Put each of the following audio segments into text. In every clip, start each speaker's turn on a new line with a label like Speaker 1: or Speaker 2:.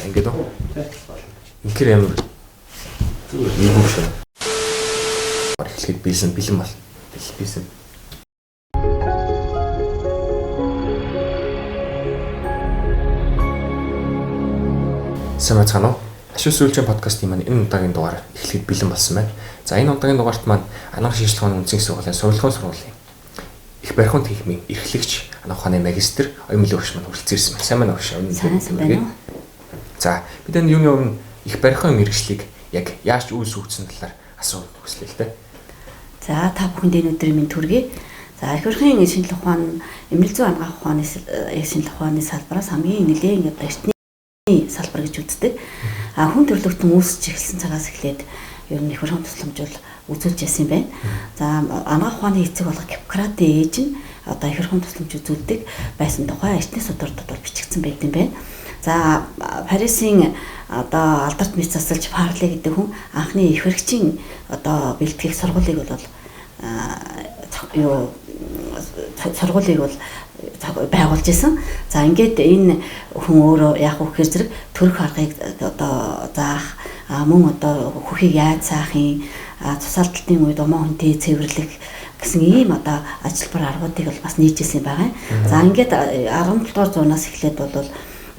Speaker 1: Ингээд үү? Инкер ямар
Speaker 2: Зүгээр.
Speaker 1: эвгүй шүү. Эхлэхэд бэлэн бэлэн бол. Бэлэн. Сайн байцгаана уу? Ашиг сүүлчийн подкастын маань энэ удаагийн дугаар эхлэхэд бэлэн болсон байна. За энэ удаагийн дугаарт маань анагаах шинжилгээ ухааны үндэсний сургуулийн сурлагын сургуулийн их барихуун техникийн эрхлэгч анагаах ухааны магистр оюун өгш маань хүрэлцэн ирсэн байна. Сайн байна уу өгш?
Speaker 3: Сайн байна уу?
Speaker 1: За бид энэ юуны өмнө их барихуун мэргэжлийг яг яаж үйл сүйдсэн талаар асуух хүслээ л дээ.
Speaker 3: За та бүхэнд энэ өдрийн мэнд хүргэе. За их барихын шинжилгээ ухаан, эмнэлэг зүйн анагаах ухааны шинжилгээ ухааны салбараас хамгийн нэлээн одоо эртний салбар гэж үздэг. А хүн төрлөختөн үүсэж эхэлсэн цагаас эхлээд ер нь их барихын тусламж бол үзүүлж ясан юм байна. За анагаах ухааны эцэг болох Гиппократы ээж нь одоо их барихын тусламж үзүүлдэг байсан тухай эртний сударт бол бичигдсэн байт юм байна. За Парисын одоо алдарт мэс засалж Фарли гэдэг хүн анхны их баригчийн одоо бэлтгэх сургуулийг бол юу сургуулийг бол байгуулж исэн. За ингээд энэ хүн өөрөө яг үхээр зэрэг төрөх аргыг одоо заах, мөн одоо хөхийг яаж заах юм, цусаалтын үед умаа хүнтэй цэвэрлэх гэсэн ийм одоо ажилбар аргуудыг бол бас нээжсэн байгаа юм. За ингээд 17 дугаар зуунаас эхлээд бол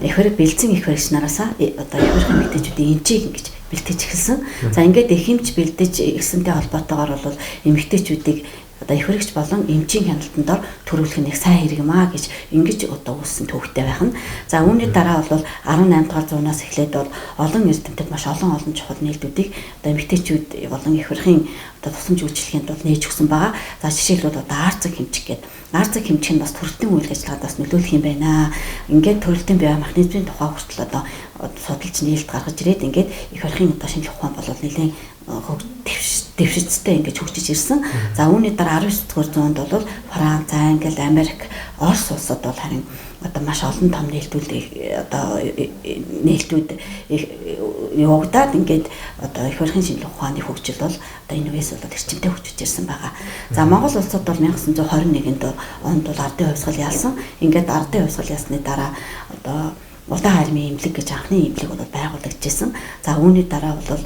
Speaker 3: их хэрэг бэлдсэн их хэрэгч нараасаа одоо их хэрэг эмэгтэйчүүдийн эмчийг ингэж бэлтгэж эхэлсэн. За ингээд их эмч бэлдэж эхэлсэнтэй холбоотойгоор бол эмэгтэйчүүдийг одоо их хэрэгч болон эмчийн хяналтанд дор төрүүлэх нь их сайн хэрэг юм аа гэж ингэж одоо үүссэн төвхтэй байх нь. За үүний дараа бол 18 дугаар зуунаас эхлээд бол олон эрдэмтэд маш олон олон чухал нээлтүүдийг одоо эмэгтэйчүүд болон их хэргийн одоо тусламж үйлчилгээнд бол нээж өгсөн байгаа. За жишээлбэл одоо арцэг хэмжих гээд арцэг хэмжих нь бас төрөлтийн үйл ажиллагаанд бас нөлөөлөх юм байна. Ингээд төрөлтийн биомеханизмын тухай хүртэл одоо судалж нээлт гаргаж ирээд ингээд их барихын одоо шинжлэх ухаан бол нэлээд дэвшицтэй ингэж хөгжиж ирсэн. За үүний дараа 19 дугаар зуунд бол Франц, Англи, Америк, Орос улсад бол харин одоо маш олон том нээлтүүд одоо нээлтүүд явагдаад ингээд одоо их барихын шинжлэх ухааны хөгжил бол одоо энэ үеэс бол эрчимтэй хөгжиж ирсэн байгаа. За Монгол улсад бол 1921 онд бол ардын хувьсгал ялсан. Ингээд ардын хувьсгал ялсны дараа одоо Улаан армийн эмнэлэг гэж анхны эмнэлэг бол байгуулагдчихсан. За үүний дараа бол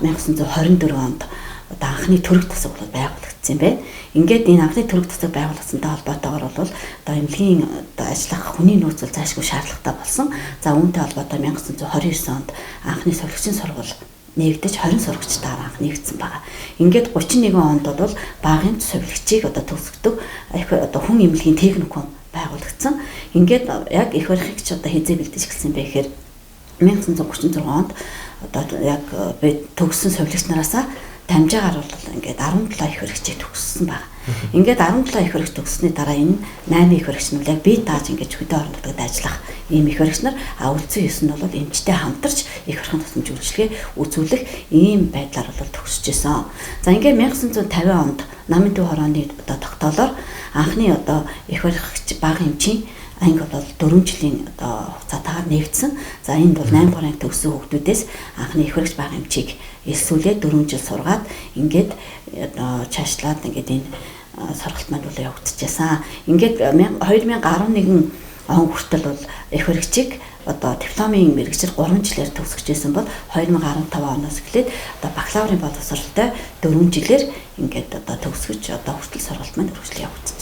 Speaker 3: 1924 онд одоо анхны төрөг тасаг бол байгуулагдсан юм байна. Ингээд энэ анхны төрөг тасаг байгуулагдсантай холбоотойгоор бол одоо эмнэлгийн одоо ажиллах хүний нөөц бол зайлшгүй шаардлагатай болсон. За үүнтэй холбоотой 1929 онд анхны совилгчийн сургууль нэгдэж 20 сурагчтайгаар анх нэгдсэн байгаа. Ингээд 31 онд бол бага эмч совилгчийг одоо төгсгдөг одоо хүн эмнэлгийн техникум байгуулагдсан. Ингээд яг их барихыг ч одоо хэзээ бэлдэж эхэлсэн бэ гэхээр 1936 онд одоо яг төгссөн совилгч нараасаа дамжаагаар бол ингээд 17 их баригчийг төгссөн байна. Ингээд 17 их баригч төгссөний дараа энэ 8 их баригч нь яг бие дааж ингээд хөдөө орон нутагт ажиллах ийм их баригч нар, а үлдсэн 9 нь бол эмчтэй хамтарч их барихын тусламж үйлчилгээ үзүүлэх ийм байдлаар бол төгсөж исэн. За ингээд 1950 онд Намын төв хорооны одоо тогтоолоор анхны одоо их баригч бага эмчийн анги бол 4 жилийн одоо хугацаатаагаар нэгдсэн. За энд бол 8 дугаар анги төгссөн хүүхдүүдээс анхны их баригч бага эмчийг элсүүлээд 4 жил сургаад ингээд одоо чаашлаад ингээд энэ сургалт маань бол явагдчихсан. Ингээд 2011 он хүртэл бол их баригчийг одоо дипломын мэргэжил 3 жилээр төгсөж байсан бол 2015 оноос эхлээд одоо бакалаврын боловсролтой 4 жилээр ингээд одоо төгсгөж одоо хүртэл сургалт маань үргэлжлэн явагдаж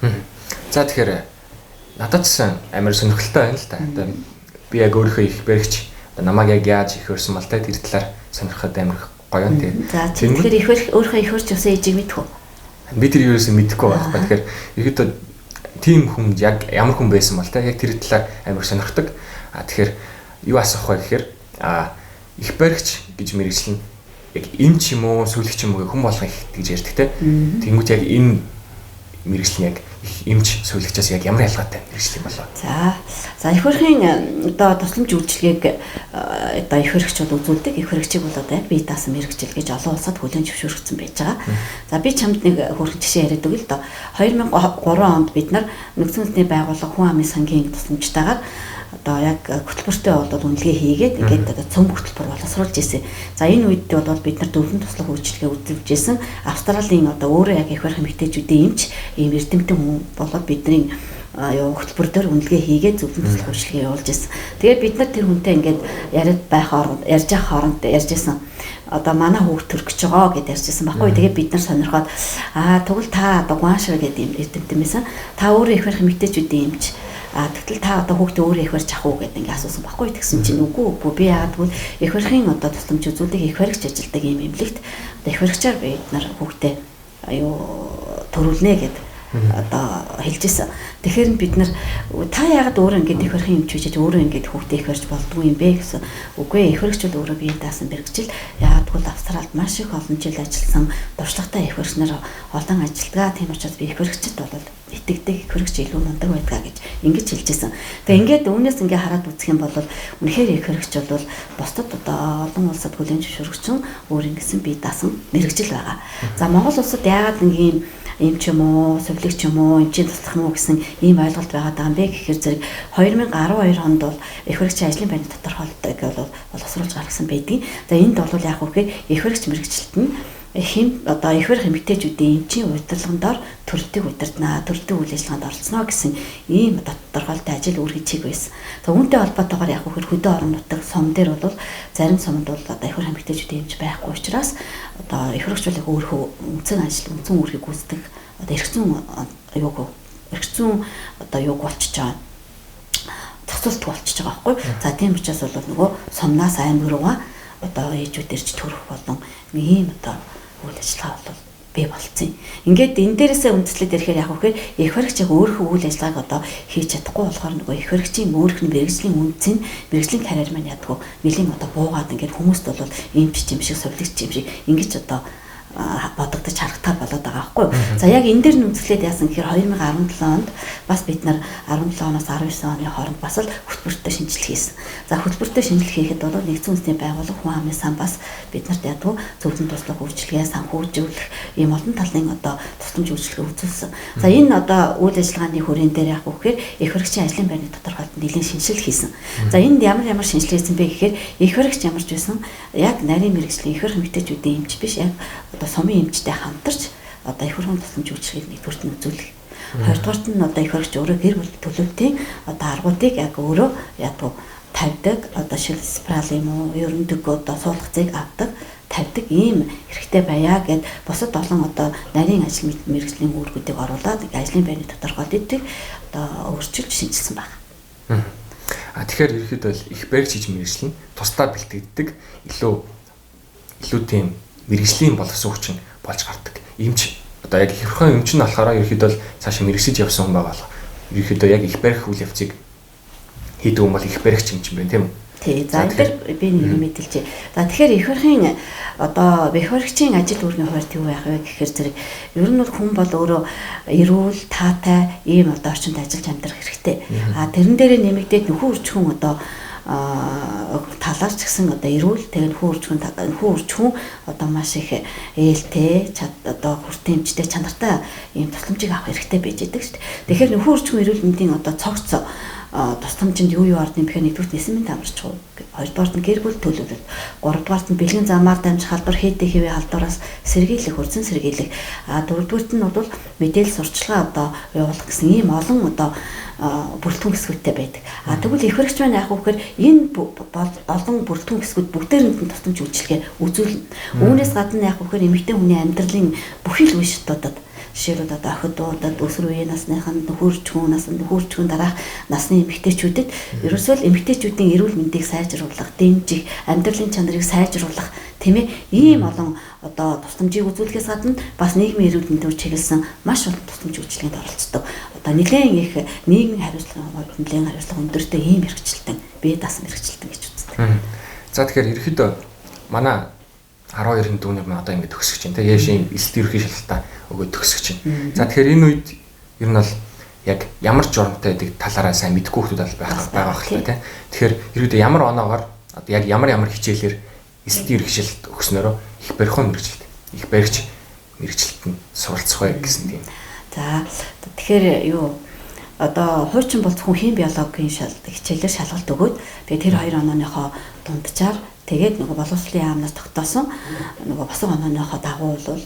Speaker 3: байна.
Speaker 1: За тэгэхээр надад ч гэсэн амар сонирхолтой байна л да. Одоо би яг өөрийнхөө их баригч намайг яг яаж их өрсөн бол та тэр талаар сонирхоход амар гоё юм тий.
Speaker 3: За тэгэхээр их барих өөрийнхөө их өрч явсан ээжийг мэдэх үү?
Speaker 1: Би тэр юусэн мэдэхгүй байхгүй. Тэгэхээр ерөөдөө тийм хүн яг ямар хүн байсан бол та яг тэр талаар амар сонирхдаг. А тэгэхээр юу асуух вэ гэхээр их баригч гэж мэргэжил нь яг эмч юм уу, сүлэгч юм уу хүн болгон их гэж ярьдаг те. Тэнгүүт яг энэ мэргэжил нь яг их эмч сүлэгчээс яг ямар ялгаатай мэргэжил юм болоо?
Speaker 3: За их барихын одоо тусламж үйлчилгээг одоо их баригч бол үзүүлдэг. Их баригчийг бол одоо яг бие даасан мэргэжил гэж олон улсад хүлээн зөвшөөрөгдсөн байж байгаа. За би чамд нэг хөөрхөн жишээ яриад өгье л доо. 2003 онд бид нар Нэгдсэн Үндэсний байгууллага хүн амын сангийн тусламжтайгаар одоо яг хөтөлбөртэй бол үнэлгээ хийгээд ингээд одоо цөм хөтөлбөр боловсруулж ирсэн. За энэ үед бол бид нар дөрвөн туслах үйлчилгээ үзүүлж ирсэн. Австралийн одоо өөрөө яг их барих эмэгтэйчүүдийн эмч ийм эрдэмтэн хүн болоод бидний юу хөтөлбөр дээр үнэлгээ хийгээд зөвлөм туслах үйлчилгээ явуулж ирсэн. Тэгээд бид нар тэр хүнтэй ингээд яриад байх хооронд ярьж явах хооронд ярьж исэн. Одоо манай хүүхд төрөх гэж байгаа гэдээ ярьж исэн баггүй. Тэгээд бид нар сонирхоод тэгвэл та одоо Гуаншир гэдэг юм эрдэмтэн байсан. Та өөрөө их барих эмэгтэйчүүдийн эмч. Тэгтэл та одоо хүүхдээ өөрөө их барьж авах уу гэдэг ингээ асуусан баггүй. Тэгсэн чинь үгүй би яагаад гэвэл их барихын одоо тусламж үзүүлдэг их баригч ажилдаг ийм эмнэлэгт одоо их баригчаар бид нар хүүхдээ юу төрүүлнэ гэд одоо хэлж исэн. Тэгэхээр бид нар та яагаад өөрөө ингэж их барихын эмч хийж өөрөө ингэж хүүхдээ их барьж болдгоо юм бэ гэсэн. Үгүй их баригч бол өөрөө бие даасан мэргэжил. Яагаад гэвэл Австралид маш их олон жил ажилласан туршлагатай их баригч нар олон ажилтгаа. Тийм учраас би их баригчд бол итгэдэг, их баригч илүү мундаг байдгаа гэж ингэж хэлж исэн. Тэгээ ингээд үүнээс ингээ хараад үзэх юм бол үнэхээр их баригч бол бусдад одоо олон улсад хүлээн зөвшөөрөгдсөн өөр ингэсэн бие даасан мэргэжил байгаа. За Монгол улсад яагаад нэг юм ч юм уу, сувилэг ч юм уу, эмчийн туслах юм уу гэсэн ийм ойлголт байгаа даа юм бэ гэхээр зэрэг 2012 онд бол их баригчийн ажлын байрны тодорхойлолтыг бол боловсруулж гаргасан байдгийг. За энд бол яг үхээр их баригч мэргэжилт нь хэм одоо их барих эмэгтэйчүүдийн эмчийн удирдлагын дор төрөлтийг удирдана, төрөлтийн үйл ажиллагаанд оролцоно гэсэн ийм тодорхойлолтой ажил үүргийн чиг байсан. За үүнтэй холбоотойгоор яг үхээр хөдөө орон нутаг сум дээр бол зарим сумд бол одоо их барих эмэгтэйчүүдийн эмч байхгүй учраас одоо их баригч бол өөрөө үндсэн ажил, үндсэн үүргийг гүйцэтгэх одоо эрх зүйн юуг эрх зүйн одоо юуг болчихж байгаа. Зохицуулт болчихж байгаа байхгүй. За тийм учраас бол нөгөө сумнаас аймаг руугаа одоо ээжүүд ирж төрөх болон ийм одоо үйл ажиллагаа бол бий болцсон. Ингээд энэ дээрээсээ үндэслээд ирэхээр яг үхээр их баригч яг өөрийнхөө үйл ажиллагааг одоо хийж чадахгүй болохоор нөгөө их баригчийн өөрөх нь мэргэжлийн үндэс нь мэргэжлийн карьер маань ядгүй нэлийн одоо буугаад ингээд хүмүүст бол эмч юм шиг сувилагч юм шиг ингэж одоо бодогдож харагдахаар болоод байгаа байхгүй юу. За яг энэ дээр нүцгэлээд яасан гэхээр 2017 онд бас бид нар 17 оноос 19 оны хооронд бас л хөтөлбөртэй шинжилгээ хийсэн. За хөтөлбөртэй шинжилгээ хийхэд бол нэгдсэн үндэсний байгууллага хүн амын сан бас биднэрт ядгүй зөвлөм туслах үйлчилгээ, санхүүжүүлэх ийм олон талын одоо тусламж үйлчилгээ үзүүлсэн. За энэ одоо үйл ажиллагааны хүрээнд дээр яг үхээр их баригчийн ажлын байрны тодорхойлолтод нэлээд шинжилгээ хийсэн. За энд ямар ямар шинжилгээ хийсэн бэ гэхээр их баригч ямар ч байсан яг нарийн мэргэжлийн их барих эмэгтэйчүүдийн эмч биш яг одоо сумын эмчтэй хамтарч одоо их барихын тусламж үйлчилгээг нэгдүгüрт нь үзүүлэх. Хоёрдугаарт нь одоо их баригч өөрөө гэр бүл төлөвтийн одоо аргуудыг яг өөрөө ядгүй тавьдаг, одоо шил спираль юм уу, ерөндөг одоо суулгацыг авдаг, тавьдаг ийм хэрэгтэй байя гэд бусад олон одоо нарийн ажил мэргэжлийн үүргүүдийг оруулаад ажлын байрны тодорхойлолтыг одоо өөрчилж шинжилсэн байна.
Speaker 1: А тэгэхээр ерөнхийдөө бол их баригч хийж мэргэжил нь тусдаа бэлтгэдэг илүү тийм мэргэжлийн боловсон хүчин болж гардаг. Эмч одоо яг их барихын эмч нь болохоор ерөнхийдөө л цаашаа мэргэжиж явсан хүн байгаа бол ерөнхийдөө яг их барих үйл явцыг хийдэг юм бол их баригч эмч юм байна тийм үү?
Speaker 3: Тий. За энэ дээр би нэг юм мэдэлжээ. За тэгэхээр их барихын одоо их баригчийн ажил үүргийн хуваарь юу байх вэ гэхээр зэрэг ер нь бол хүн бол өөрөө эрүүл, таатай ийм одоо орчинд ажиллаж амьдрах хэрэгтэй. А тэрэн дээрээ нэмэгдээд нөхөн үржихэн одоо талаар ч гэсэн одоо эрүүл тэгээ нөхөн үржихэн одоо маш их ээлтэй одоо хүртээмжтэй чанартай ийм тусламжийг авах хэрэгтэй байж байдаг шүү дээ. Тэгэхээр нөхөн үржихэн эрүүл мэндийн одоо цогц тусламжинд юу юу орд юм бэхээр нэгдүгürt нисэм мэнд амарч уу, хоёрдугаарт нь гэр бүл төлөвлөлт, гуравдугаарт нь бэлгийн замаар дамжих халдвар ХТ хэвээ халдвараас сэргийлэх, үржин сэргийлэх, дөрөвдүгüрт нь бол мэдээлэл сурчлагаа одоо явуулах гэсэн ийм олон одоо бүрэлдэхүүн хэсгүүдтэй байдаг. А тэгвэл их баригч маань яах вэ гэхээр энэ олон бүрэлдэхүүн хэсгүүд бүгдээрэнд нь тусламж үйлчилгээ үзүүлнэ. Үүнээс гадна яах вэ гэхээр эмэгтэй хүний амьдралын бүхий л үе шатуудад жишээлбэл одоо охидуудад, өсвөр үеийн насныхан, нөхөрчгүн насанд, нөхөрчгүн дараах насны эмэгтэйчүүдэд ерөөсөө л эмэгтэйчүүдийн эрүүл мэндийг сайжруулах, дэмжих, амьдралын чанарыг сайжруулах тийм ээ ийм олон одоо тусламжийг үзүүлэхээс гадна бас нийгмийн эрүүл мэндээр чиглэсэн маш олон тусламж үйлчилгээнд оролцдог. Одоо нэлээд их нийгмийн хариуцлагын хувьд нэлээд хариуцлага өндөртэй ийм мэргэжилтэн, бие даасан мэргэжилтэн гэж үздэг.
Speaker 1: За тэгэхээр ерөнхийдөө манай 12-ын дүүнер маань одоо ингэ төгсөж чинь тийм яшийн элсэлт ерөнхий шалгалтаа өгөөд төгсөж чинь. За тэгэхээр энэ үед ер нь бол яг ямар журамтай байдаг талаараа сайн мэдэхгүй хүмүүс бол байх байгаа байх л та тийм. Тэгэхээр ерөнхийдөө ямар оноогоор одоо яг ямар ямар хичээлээр элсэлт ерөнхий шалгалт өгснөөрөө их барихон мэргэжилт, их баригч мэргэжилт нь суралцах бай гэсэн тийм.
Speaker 3: За тэгэхээр юу Одоо хуучин бол зөвхөн хим биологийн хичээлээр шалгалт өгөөд тэгээд тэр хоёр онооныхоо дунджаар тэгээд нөгөө боловсролын яамнаас тогтоосон нөгөө босго онооныхоо дагуу бол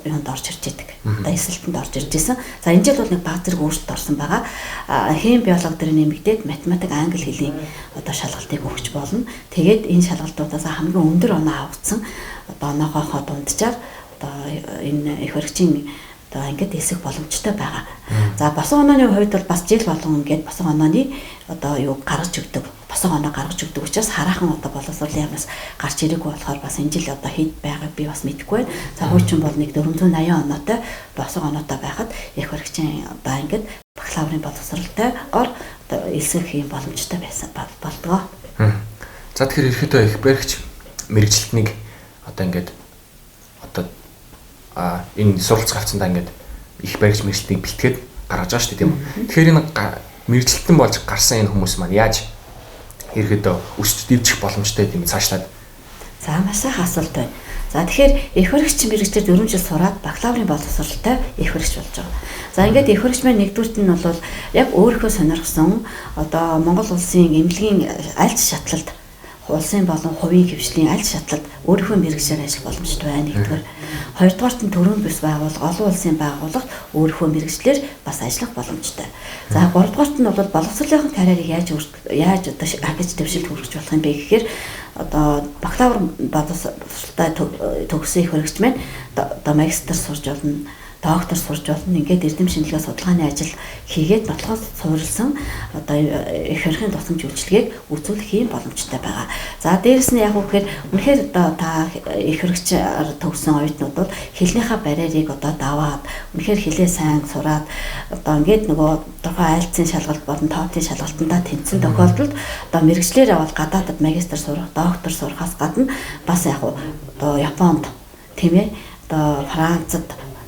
Speaker 3: юунд орж ирж идэг. Одоо эсэлтэнд орж ирж исэн. За энэ жил бол нэг баг зэрэг өөрчлөлт орсон байгаа. Хим биолог дээр нэмэгдээд математик, англи хэлний одоо шалгалтыг өгч болно. Тэгээд энэ шалгалтуудаас хамгийн өндөр оноо авагдсан одоо оноогоохоо дунджаар одоо энэ их баригчийн одоо ангид элсэх боломжтой байгаа. За босго онооны хувьд бол бас жил болгон ингээд босго онооны одоо юу гаргаж өгдөг. Босго оноо гаргаж өгдөг учраас хараахан одоо боловсролын яамнаас гарч ирээгүй болохоор бас энэ жил одоо хэд байгааг би бас мэдэхгүй байна. За хуучин бол нэг 480 оноотой босго оноотой байхад их баригчийн одоо ангид бакалаврын боловсролтойгоор одоо элсэх юм боломжтой байсан болдгоо.
Speaker 1: За тэгэхээр ерөөдөө их баригч мэрэгчлэлтнийг одоо ингээд одоо энэ суралцах авцсандаа ингээд их баригч мэрэгчлэлтийг бэлтгээд гаргаж байгаа шүү дээ, тийм үү. Тэгэхээр энэ мэрэгчлэлтэн болж гарсан энэ хүмүүс маань яаж ерөөдөө өсч дэвжих боломжтой тийм цаашлаад?
Speaker 3: За маш сайхан асуулт байна. За тэгэхээр их баригч мэрэгчлэр 4 жил сураад бакалаврын боловсролтой их баригч болж байгаа. За ингээд их баригч маань нэгдүгüрт нь бол яг өөрийнхөө сонирхсон одоо Монгол улсын эмнэлгийн аль ч шатлалд улсын болон хувийн хвшлийн аль шатлалд өөрийнхөө мэргэжлээр ажиллах боломжтой байна нэгдүгээр. Хоёрдугаарт нь төрийн бус байгууллага, олон улсын байгууллагт өөрийнхөө мэргэжлээр бас ажиллах боломжтой. За гуравдугаарт нь бол боловсролын карьерийг яаж одоо ахиж дэвшилт хүргэж болох юм бэ гэхээр одоо бакалавр боловсролтой төгссөн их баригч маань одоо магистр сурж болно, доктор сурж болно. Ингээд эрдэм шинжилгээ судалгааны ажил хийгээд нотлохоос суурилсан одоо их барихын тусламж үйлчилгээг үзүүлэх юм боломжтой байгаа. За дээрэс нь яг үгээр үнэхээр одоо та их баригчаар төгссөн оюутнууд бол хэлнийхээ барьерыг одоо даваад үнэхээр хэлээ сайн сураад одоо ингээд нөгөө тухайн айлцын шалгалт болон тоотын шалгалтандаа тэнцсэн тохиолдолд одоо мэрэгчлэрээ бол гадаадад магистр сурах, доктор сурахаас гадна бас яг одоо Японд, тийм ээ, одоо Францад,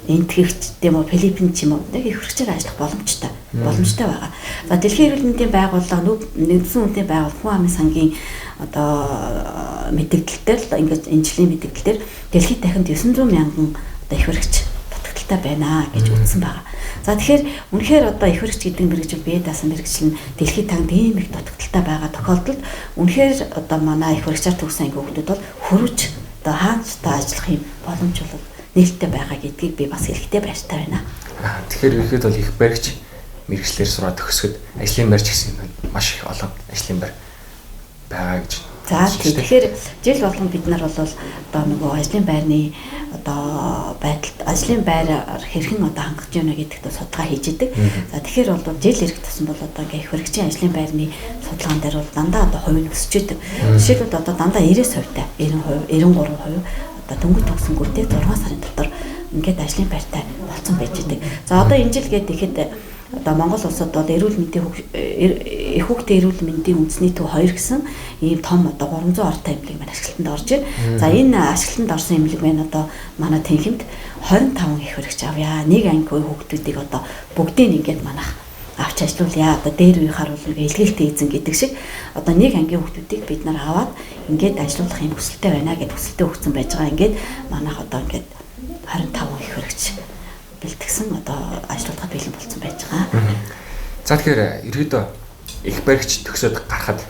Speaker 3: энтгэгч тийм үү, Филиппин ч юм уу нэг их хэрэгчээр ажиллах боломжтой байгаа. За дэлхийн эрүүл мэндийн байгууллага, нэгдсэн үндэсний байгууллага, хүн амын сангийн одоо мэдээлэлээр ингээд энэ жилийн мэдээлэлээр дэлхийд дахинд 900 мянган одоо их хэрэгч дутагдaltaй байна гэж үзсэн байгаа. За тэгэхээр үнэхээр одоо их хэрэгч гэдэг мэргэжил бие даасан мэргэжил нь дэлхийд танд ийм их дутагдaltaй байгаа тохиолдолд үнэхээр одоо манай их хэрэгчээр төгссөн анги хүүхдүүд бол хөрвж одоо хаанч та ажиллах юм боломж бол нээлттэй байгаа гэдгийг би бас хэлэхдээ баяртай байна.
Speaker 1: Тэгэхээр ерөнхийдөө бол их баригч мэргэжлээр сураад төгсөхөд ажлын байр ч гэсэн маш их олон ажлын байр байгаа гэж.
Speaker 3: За тэгэхээр жил болгон бид нар бол одоо нөгөө ажлын байрны одоо байдалд ажлын байр хэрхэн одоо хангаж байна гэдэгт судалгаа хийж идэг. За тэгэхээр бол жил ирэх тусам бол одоо ингээ их хэрэгчийн ажлын байрны судалгаан дээр бол дандаа одоо хувь нь өсөж идэг. Жишээлбэл одоо дандаа 90%-тай, 90%, 93% одоо дөнгөж төгсөнгүүтээ 6 сарын дотор ингээд ажлын байртай болцсон байж идэг. За одоо энэ жил гээд ихэд одоо Монгол улсад бол эрүүл мэндийн их хүүхдийн эрүүл мэндийн үндэсний төв 2 гэсэн ийм том одоо 300 ортой эмнэлэг маань ашиглалтанд орж байна. За энэ ашиглалтанд орсон эмнэлэг маань одоо манай Тэнхимд 25 их хэрэгч авъя. Нэг анги хүүхдүүдийг одоо бүгдийг ингээд манах авч ажиллуулъя. Одоо дээр үеийнхаар бол нэг илгээлтэй эзэн гэдэг шиг одоо нэг ангийн хүүхдүүдийг бид нар аваад ингээд ажиллуулах юм хүсэлтэй байна гэд хүсэлтээ өгсөн байж байгаа. Ингээд манайх одоо ингээд 25 их хэрэгч бэлтгэсэн одоо ажиллуулахад бэлэн болсон байж байгаа.
Speaker 1: За тэгэхээр ерөөдөө их баригч төгсөөд гарахад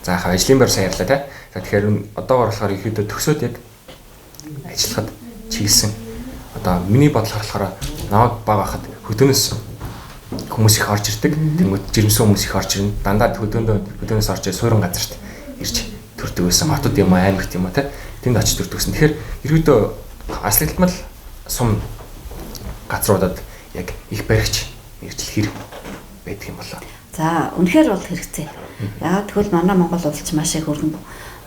Speaker 1: за яг ажлын байр сайн ярьлаа тий. За тэгэхээр одоогор болохоор ерөөдөө төгсөөд яг ажиллахад чиглэсэн одоо миний бодлоор болохоор намайг баг байхад хөдөөнөөс хүмүүс их орж ирдэг. Тэнгүүд жирэмсэн хүмүүс их орж ирнэ. Дандаа хөдөөнөөс орж суурин газарт ирж төрдөг байсан. Хотод юм уу, аймагт юм уу тий. Тэнд очиж төрдөг гэсэн. Тэгэхээр ерөөдөө аслагдмал сум газруудад яг их баригч мэргэжил хэрэг байдаг юм болоо.
Speaker 3: За үнэхээр бол хэрэгцээ. Яг тэгвэл манай Монгол улс ч маш их өргөн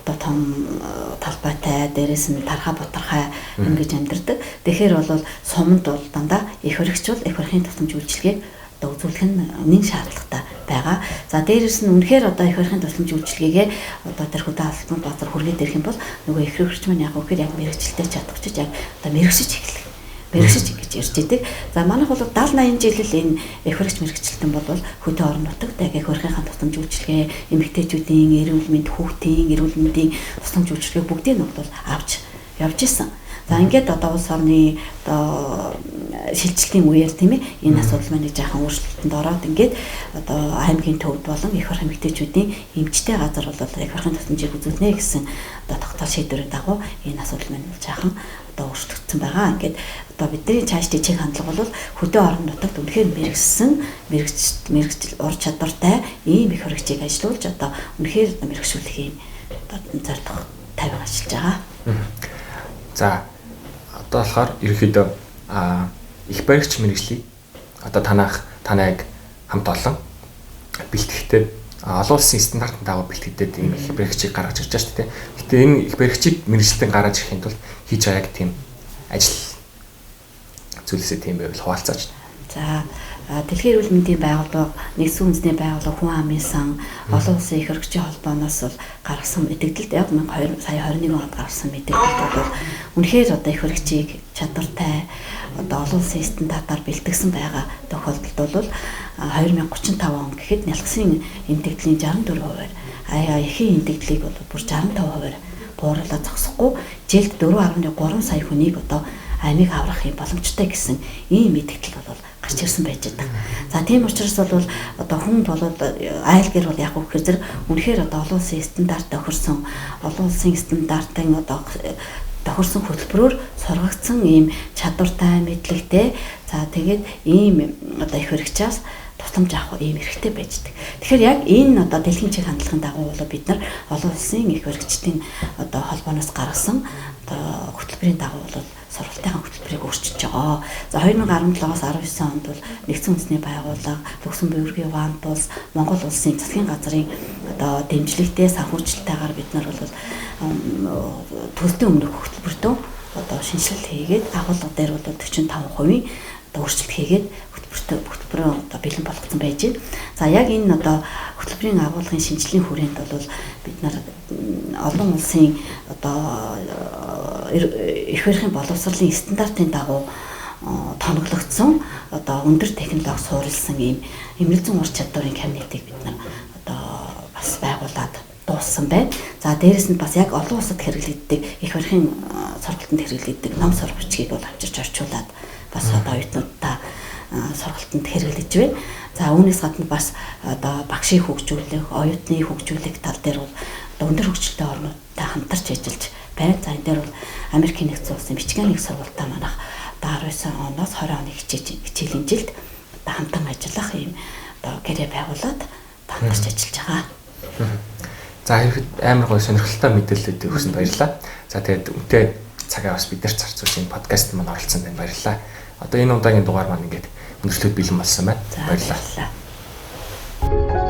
Speaker 3: одоо том талбайтай, дээрэс нь тархаа бутархай ингэж амьдардаг. Тэгэхээр бол суманд бол дандаа их баригч бол их барихын тусламж үйлчилгээг одоо үзүүлэх нь нэгэн шаардлагатай байгаа. За дээрэс нь үнэхээр одоо их барихын тусламж үйлчилгээгээ одоо тэр хөдөө албан газар хүргээд ирэх юм бол нөгөө их хэрэгч маань яг үнэхээр яг мэргэжилтэй чадах чиж яг одоо мэрэгшиж эхлэх. Мэрэгшиж ингэж ирж идэг. За манайх бол 70 80 жил л энэ их баригч мэргэжилтэн бол хөдөө орон нутагт яг их барихын тусламж үйлчилгээ, эмэгтэйчүүдийн эрүүл мэнд, хүүхдийн эрүүл мэндийн тусламж үйлчилгээг бүгдийг нь бол авч явж исэн. За ингээд одоо улс орны одоо шилжилтийн үеэр, тийм ээ, энэ асуудал маань жаахан өөрчлөлтөнд ороод, ингээд одоо аймгийн төвд болон эх барих эмэгтэйчүүдийн эмчтэй газар бол эх барихын тусламжийг үзүүлнэ гэсэн одоо тогтоол шийдвэрийн дагуу энэ асуудал маань жаахан одоо өөрчлөгдсөн байгаа. Ингээд одоо бидний цаашдын чиг хандлага бол хөдөө орон нутагт үнэхээр мэргэшсэн мэргэжил ур чадвартай ийм эх баригчийг ажилуулж, одоо үнэхээр мэргэшүүлэх юм одоо зорилго тавиан ажиллаж байгаа.
Speaker 1: За, одоо болохоор ерөнхийдөө эх баригч мэргэжлийг одоо танайг хамт олон бэлтгэхдээ олон улсын стандартын дагуу бэлтгэдэг ийм эх баригчийг гаргаж ирж байгаа шүү дээ. Гэтэ энэ эх баригчийг мэргэжилтэн гаргаж ирэхийн тулд хийж байгаа яг тийм ажил зүйлээсээ тийм байвал хуваалцаач.
Speaker 3: За, Дэлхийн эрүүл мэндийн байгууллага, Нэгдсэн Үндэсний байгууллага, Хүн амын сан, олон улсын эх баригчийн холбооноос бол гаргасан мэдээлэлд, яг 2000 сая 21 онд гаргасан мэдээлэлд бол үнэхээр одоо эх баригчийг чадвартай, одоо олон улсын стандартаар бэлтгэсэн байгаа тохиолдолд бол 2035 он гэхэд нялхсын эмдэгдлийн 64%-аар, эхийн эмдэгдлийг бол бүр 65%-аар бууруулаад зогсохгүй, жилд 4.3 сая хүнийг одоо амийг аврах юм боломжтой гэсэн ийм мэдээлэл бол гарч ирсэн байж байгаа. За, тийм учраас бол одоо хүн бол айл гэр бол яг үхээр зэрэг үнэхээр одоо олон улсын стандарт тохирсон, олон улсын стандартын одоо тохирсон хөтөлбөрөөр сургагдсан ийм чадвартай, мэдлэгтэй, за тэгээд ийм одоо эх баригчаас тусламж авах ийм эрхтэй байждаг. Тэгэхээр яг энэ одоо дэлхийн чиг хандлагын дагуу бол бид нар олон улсын эх баригчдын одоо холбооноос гаргасан одоо хөтөлбөрийн дагуу бол сургалтынхаа хөтөлбөрийг өөрчилж байгаа. За, 2017-оос 19 онд бол Нэгдсэн Үндэсний байгууллага, Люксембургийн Вант улс, Монгол улсын засгийн газрын одоо дэмжлэгтэй, санхүүжилттэйгээр бид нар бол төлөлтийн өмнөх хөтөлбөртөө одоо шинэчлэл хийгээд, агуулга дээр бол 45% одоо өөрчлөлт хийгээд хөтөлбөрөө одоо бэлэн болгоцсон байж байна. За, яг энэ одоо хөтөлбөрийн агуулгын шинэчлэлийн хүрээнд бол бид нар олон улсын одоо эх барихын боловсролын стандартын дагуу тоноглогдсон, одоо өндөр технологи суурилсан ийм эмнэлэг зүйн ур чадварын кабинетыг бид нар одоо бас байгуулад дууссан байна. За, дээрэс нь бас яг олон улсад хэрэглэгддэг эх барихын сургалтанд хэрэглэгддэг ном сурвалжийг бол авчирч орчуулад бас одоо оюутнуудаа сургалтанд хэрэглэж байна. За, үүнээс гадна бас одоо багшийг хөгжүүлэх, оюутныг хөгжүүлэх тал дээр бол одоо өндөр хөгжилтэй орнуудтай хамтарч ажиллаж байна. За, энэ дээр бол Америкийн Нэгдсэн Улсын Мичигааны их сургуультай манайх одоо 19 оноос 20 оны хичээлийн жилд одоо хамтан ажиллах ийм одоо гэрээ байгуулад хамтарч ажиллаж байгаа.
Speaker 1: За, ихэд амар гоё сонирхолтой мэдээлэлүүд өгсөнд баярлалаа. За, тэгээд үнэтэй цагаа бас бид нарт зарцуулж энэ подкаст маань оролцсон танд баярлалаа. Одоо энэ удаагийн дугаар маань ингээд өндөрлөхөд бэлэн болсон байна. Баярлалаа.